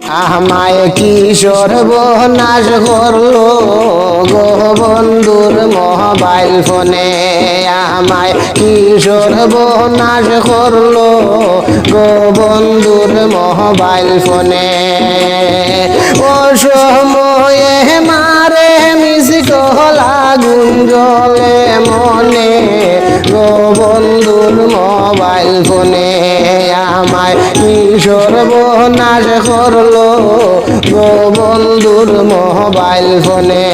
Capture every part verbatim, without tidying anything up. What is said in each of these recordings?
আমায় কি সর্বনাশ করলো গো বন্ধুর মোবাইল ফোনে, আমায় কি সর্বনাশ করলো গো বন্ধুর মোবাইল ফোনে। অসময়ে মারে মিস কল, আগুন জ্বলে মনে গো বন্ধুর মোবাইল ফোনে, আমায় কি সর্বনাশ করলো গো বন্ধুর মোবাইল ফোনে।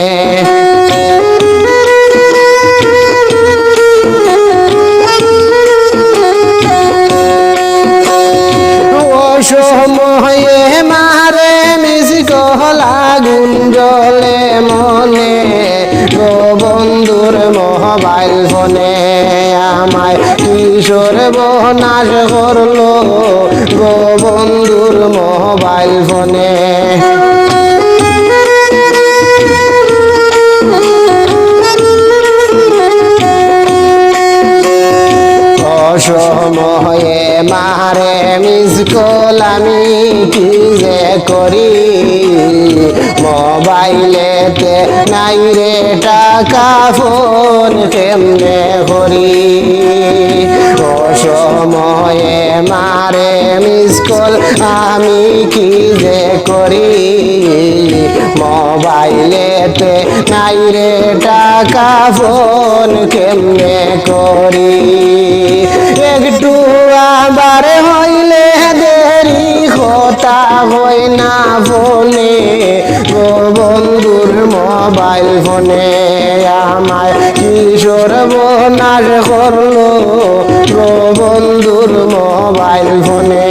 অসময়ে মারে মিস কল, আগুন জ্বলে মনে গো বন্ধুর মোবাইল ফোনে, আমায় কি সর্বনাশ করলো গো বন্ধুর মোবাইল ফোনে। অসময়ে মারে মিস কল, আমি কি যে করি, মোবাইলেতে নাই রে টাকা, ফোন কেমনে করি। অসময়ে মারে মিস কল, আমি কি যে করি, মোবাইলেতে নাই রে টাকা, ফোন কেমনে করি। একটু আবার হইলে দেরি, কথা হয় না ফোনে গো বন্ধুর মোবাইল ফোনে, আমায় কি সর্বনাশ করলো গো বন্ধুর মোবাইল ফোনে।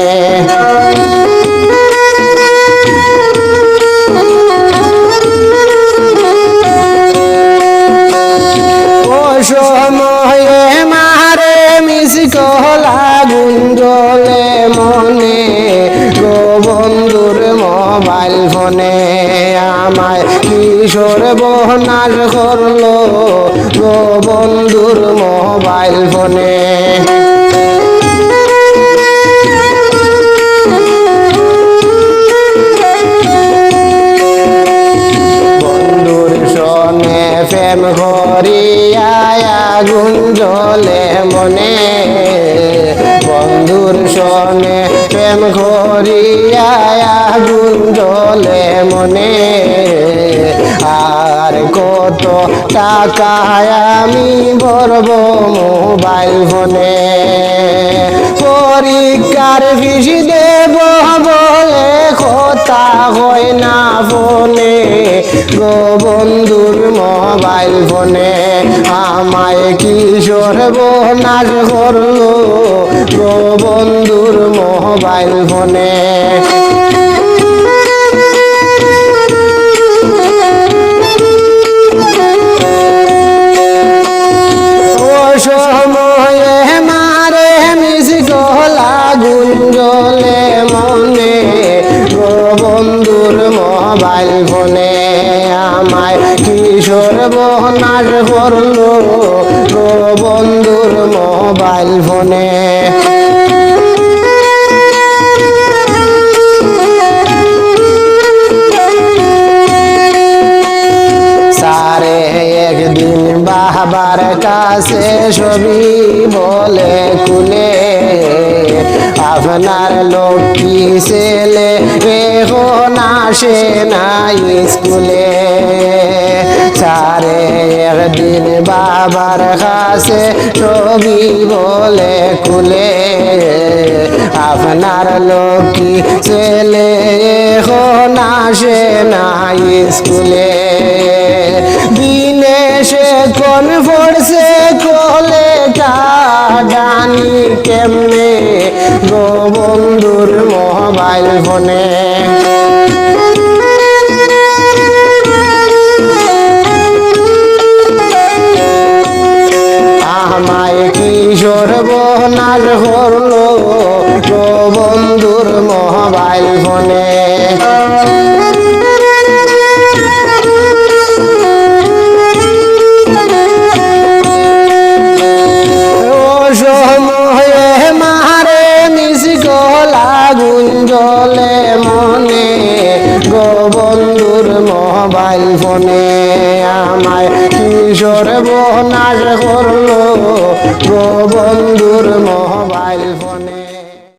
অসময়ে মারে মিস কল, আগুন জ্বলে মনে গো বন্ধুর মোবাইল ফোনে, আমায় কি সর্বনাশ করলো গো বন্ধুর মোবাইল ফোনে। বন্ধুর সনে প্রেম করিয়া আগুন জ্বলে মনে, বন্ধুর সনে প্রেম করিয়া আগুন জ্বলে মনে। আর কত টাকায় আমি ভরবো মোবাইল ফোনে। পরীক্ষার ফিস দেব বলে কথা হয় না ফোনে গো বন্ধুর মোবাইল ফোনে, আমায় কি সর্বনাশ করলো গো বন্ধুর মোবাইল ফোনে। অসময়ে মারে মিস কল, আগুন জ্বলে মনে গো বন্ধুর মোবাইল ফোনে, আমায় কি সর্বনাশ করলো গো বন্ধুর মোবাইল ফোনে। সারে একদিন বাবার কাছে সবই বলে খুলে, আপনার লক্ষ্মী ছেলে এখন আসে না স্কুলে। সারে একদিন বাবার কাছে সবই বলে খুলে, আপনার লক্ষ্মী ছেলে এখন আসে না স্কুলে। দিনে সে কোন পড়ছে, কলে কাটানি কেমনে গো বন্ধুর মোবাইল ফোনে। আমায় কি সর্বনাশ করলো গো বন্ধুর মোবাইল ফোনে। অসময়ে মারে মিস কল, আগুন জ্বলে মনে মোবাইল ফোনে আমায় কি সর্বনাশ করলো গো বন্ধুর মোবাইল ফোন।